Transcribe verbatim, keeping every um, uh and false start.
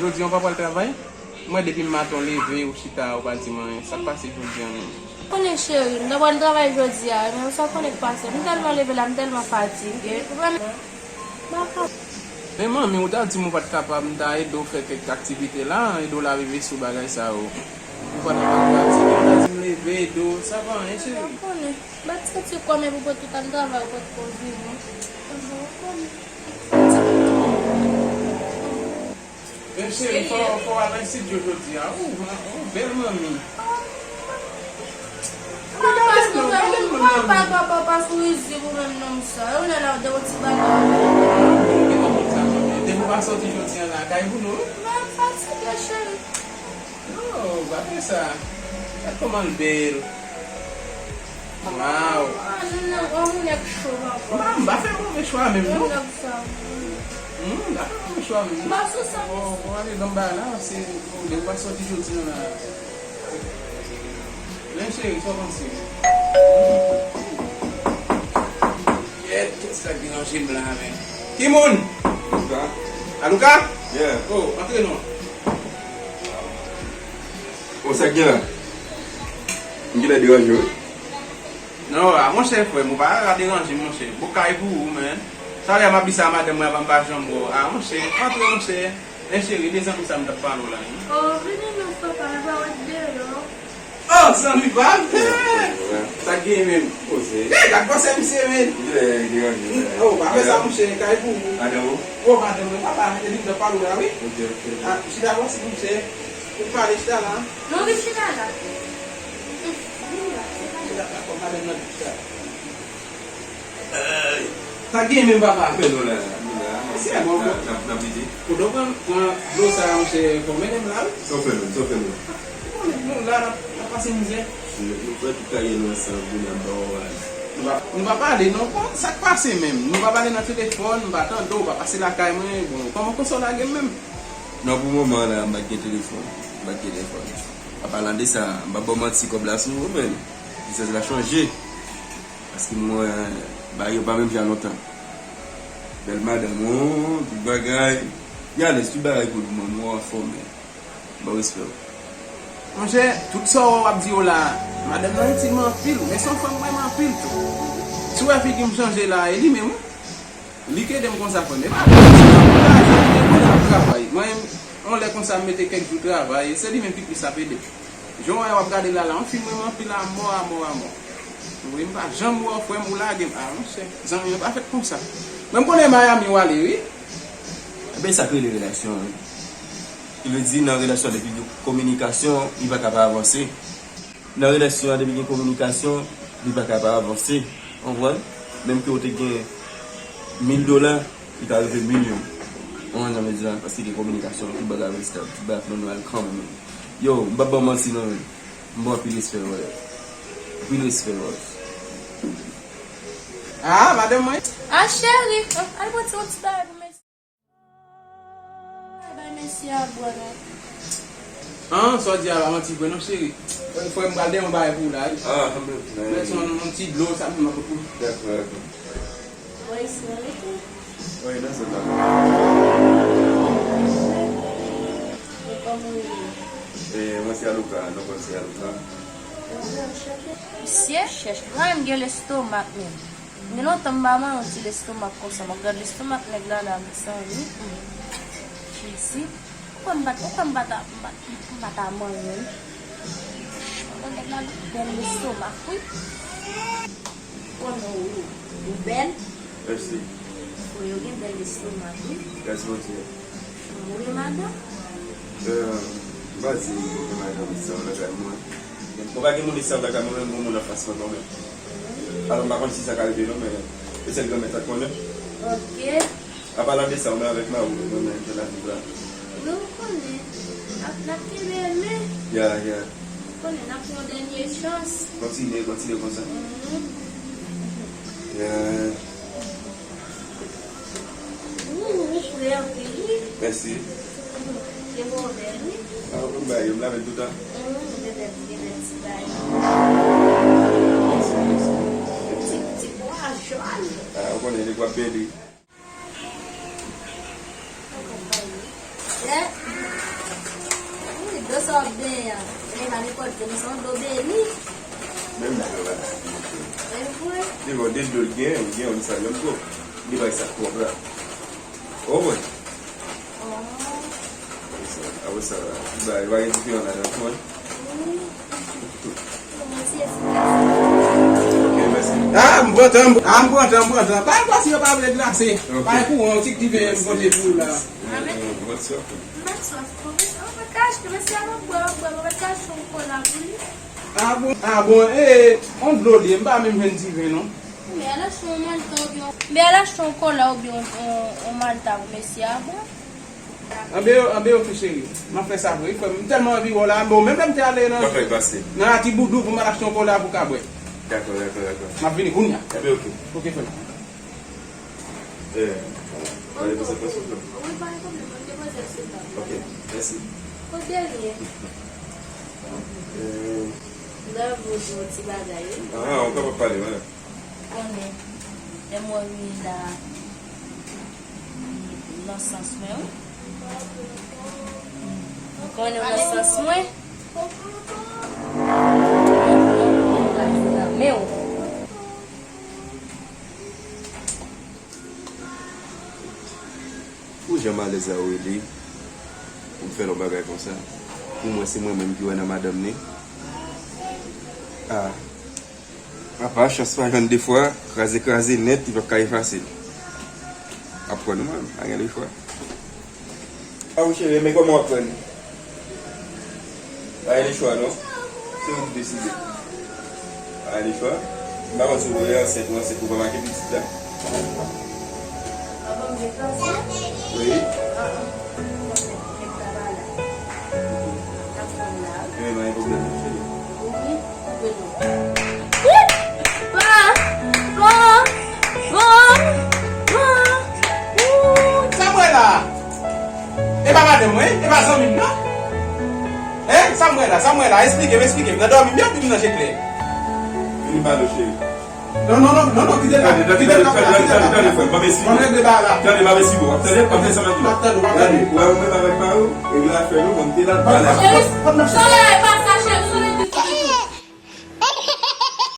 Jodi a ou pa pral travay? Mwen depi maten w leve, ou chita, ou pa di m anyen. Sa k pase jodi a menm? Konnen cheri, m ta pral travay jodi a, men ou sa konnen k pase. M tèlman leve la, m tèlman fatige. Ou pa Men manmi, ou ta di m ou pa t kapab, m ta ede w fè kèk aktivite la, ede w lave veso, bagay sa yo. Ou pa t ap pratike, ou ta di m leve, ede w, sa pa anyen, cheri. Ou konnen, m pa t santi kò m pou pran tout tan travay, ou pa t ko vini. Men cheri, fò, fò w al nan estidyo jodi a. Ou, ou bèl manmi. Papa, papa, papa, pa sou rizib ou menm non, sa. Ou lè la, ou de yon ti bagay. Depi w pa soti jodi a la, kay pou nou. Mwen fatige, cheri. Non, pa fè sa. Gad kòman l bèl. Waw. Ah, non, non, yon nèg cho, papa. M pa, m pa fè move chwa menm, non. Yon nèg sa. Hmm, m pa fè move chwa menm, non. M pa sou sa. Bon, bon, ale, nan bay la, se, bon, depi w pa soti jodi a la. Men cheri, sa w panse? Kyèt, kisa k deranje m la, men? Ki moun? Alouka. Alouka? Yeah. Oh, antre non. Oh, sa k gen la? M genlè deranje w, wi. Non, a, monchè, frè m, ou pa ka deranje m, monchè. Bon, kay pou ou, men. Talè m ap di sa a madanm mwen, avan m pa janm wè w. A, monchè, antre, monchè. Men cheri, de zanmi sa m t ap pale w la, wi. Oh, vini non, papa, n ap wè deyò. Oh, zanmi pa m. Sa k gen menm? Poze. Hey, gad gwosè misye, men. Li lè deranje, men. Oh, pa fè sa, monchè, kay pou ou. Madanm ou? Oh, madanm mwen, papa, e li m t ap pale w la, wi. Ok, ok. Ah, chita bò, si monchè. Ou pale, chita la. Non, vin chita la. Vin la, se pa... Chita la, kòm madanm nan chita la. Sa gen menm, papa? Men nou la, nou la. Se bon, n ap, n ap, n ap ede. Ou dwe pran, pran dlo sa a, monchè, fò mennen m la, wi. Sa w fè menm, sa w fè menm? Ou konnen nou la, n ap, n ap pase mizè. Nou, nou fè tout karyè nou ansanm, vin ap ba w rad. Nou pa, nou pa pale non, kon, sa k pase menm? Nou pa pale nan telefòn, m pa tande w, pa pase lakay mwen, bon, kòman konsa w lage m menm? Non, pou moman la, m pa t gen telefòn, m pa t gen telefòn. An palan de sa, m pa ba w manti, kòb la sou ou menm. Biznis la chanje. Paske mwen, bagay yo pa menm jan lontan. Bèl madanm ou, tout bagay. Li alèz, tout bagay good, mwen, mwen anfòm, men. Bon respè w. Monchè, tout sa w wè w ap di yo la, madanm nan itil mwen anpil, men se yon fanm m renmen anpil tou. Si w wè figi m chanje la, e li menm, wi. Li k ede m konsa, frè m. E pa lajan, li gen konnen l ap travay. Mwen, yon lè konsa, m mete kèk jou travay, se li menm ki plis ap ede m. Jan w wè w ap gade la, la, yon fi m renmen anpil, amò, amò, amò. Wi, m pa janm wè w, frè m, ou lage m. A, monchè, zanmi, yo pa fèt konsa. Mwen, m konnen Miami w ale, wi. Ebyen, sa k rele relasyon, wi. Ki vle di, nan relasyon, depi gen kominikasyon, li pa ka pa avanse. Nan relasyon an, depi gen kominikasyon, li pa ka pa avanse. Ou konprann? Menm ke w te gen mil dola, li ka rive milyon. Ou konprann sa m vle di la? Paske gen kominikasyon, tout bagay ap estab, tout bagay ap nòmal kanmenm. Yo, m p ap ba w manti non, men. M ba w anpil respè, brother. Anpil respè, bro. Ah, madanm mwen. Ah, cheri, al pran ti, yon ti bagay pou mesye. Bay mesye a bwè non. Ah, sa w di a pa manti vre non, cheri. Frè m, pral dèyè yon bagay pou ou la, wi. Ah, men. Men se yon, yon ti dlo, sa m ap pot pou ou. Dakò, dakò. Boy, se rete. Wi, nan zòn nan. Ou kòman ou ye? E, mwen se Alouka, non, mwen se Alouka. Misye chèch, mwen menm gen lestomak menm. Gen lontan m pa manyen yon ti lestomak konsa. M ap gad lestomak nèg la la, mezanmi. Jezi. Ou kwè m pa t, ou kwè m pa ta, m pa, m pa ta manyen l? Nèg la gen bèl lestomak, wi. Ou konnen ou, ou bèl. Mèsi. Ou yo gen bèl lestomak, wi. Mèsi, Bondye. Ou gen madanm? Euh, m pa di m gen madanm, sa lakay mwen. Mwen pa gen moun estab lakay mwen, men m gen moun anfas mwen kanmenm. Alò, m pa konn si sa ka rive non, men e sèl Granmèt la k konnen. Ok. An palan de sa, ou menm avèk mari w, ou menm nan lavi la? Wi, ou konnen. N ap, n ap kenbe men. Ya, ya. Ou konnen, n ap fè yon dènye chans. Kontinye, kontinye konsa. Mhm. Ya. Ou, ou fre anpil, wi. Mèsi. Ke bon bèl, wi. A, ou konn bagay yo, m lave l toutan. Hum, bebe, bebe, ti bagay. Mèsi, mèsi. Ti, ti bwa jòn. A, ou konnen, li bwa bèl, wi. Ou konn bagay yo. Yeah. Kòb benyen an. Li pa nenpòt dlo, men se yon dlo beni. Menm dlo la. E vre. Li bon, de dlo l gen, li gen yon sa, yon dlo. Li bay sa twòp la. Ou konprann? Oh. Apre sa, apre sa, li bay, li bay diferan ladan tou, wi. Wi. Yon ti efikasite. Ok, mèsi. Ah, m pran tan, m, ah, m pran tan, m pran tan. Bay pase yo pa vle glase. Ok. Bay kouran, yon ti diven m pote pou ou la. Ah, men. Bon, bon, bon. M pa t swaf, pwofesè. Ou pa ka achte, mesye a pa bwè, pa bwè, ou pa t ka achte yon kola pou li? Ah bon, ah bon, e, on dlo li ye, m pa menm jwenn diven non. Men al achte yon malta oubyen, men al achte yon kola oubyen yon, yon, yon malta pou mesye a bwè. Anben, anben, ok, cheri. M ap fè sa vre, wi, frè m. M tèlman anvi wè w la, bon, menm lè m te ale nan, nan Atiboudou pou m al achte yon kola pou ka bwè. Dakò, dakò, dakò. M ap vini kounye a. Anben, ok. Ok, frè m. Eh, pale pou sa, pase pou. Wi, pa gen pwoblèm, mwen te poze l sou tab la. Ok, mèsi. Kote l ye? Eh. Love ou di yon ti bagay, wi. Ah, ou kapab pale, wè. Konnen, lè mwen vini la, nan sans mwen, wi. Ou konnen nan sans mwen. Men ou. Pou jan malèz la yo rele, pou m fè yon bagay konsa, pou mwen se mwen menm ki wè nan madanm ni. Ah. Apa chans pa jwenn de fwa, kraze kraze nèt, li p ap ka efase l. Aprann ou menm, pa gen de fwa. A wi cheri, men kòman w ap pran li? Pa gen lechwa non. Se ou ki deside. Pa gen lechwa. M pa konn si w vle ansent ou ansent ou pa make pitit la. Wi. Men pa gen pwoblèm non cheri. Bon, bon, bon, bon. Sa m wè la? E pa madanm mwen, e pa zanmi m nan. Hein? Sa m wè la, sa m wè la? Esplike m, esplike m. Nan dòmi m ye oubyen m nan je klè? Vini pale w cheri. Non, non, non, non, non, kite l la. Tande, tande, kite l la, tande, tande, tande, tande, frè m, ban m esplike. Ban m regle bagay la. Tande, ban m esplike w. Tande, ban m esplike w. Tande, w ap tande, w ap tande. Wè, ou menm avèk mari w, regle afè nou, ban m te la, pale. Cheri, pa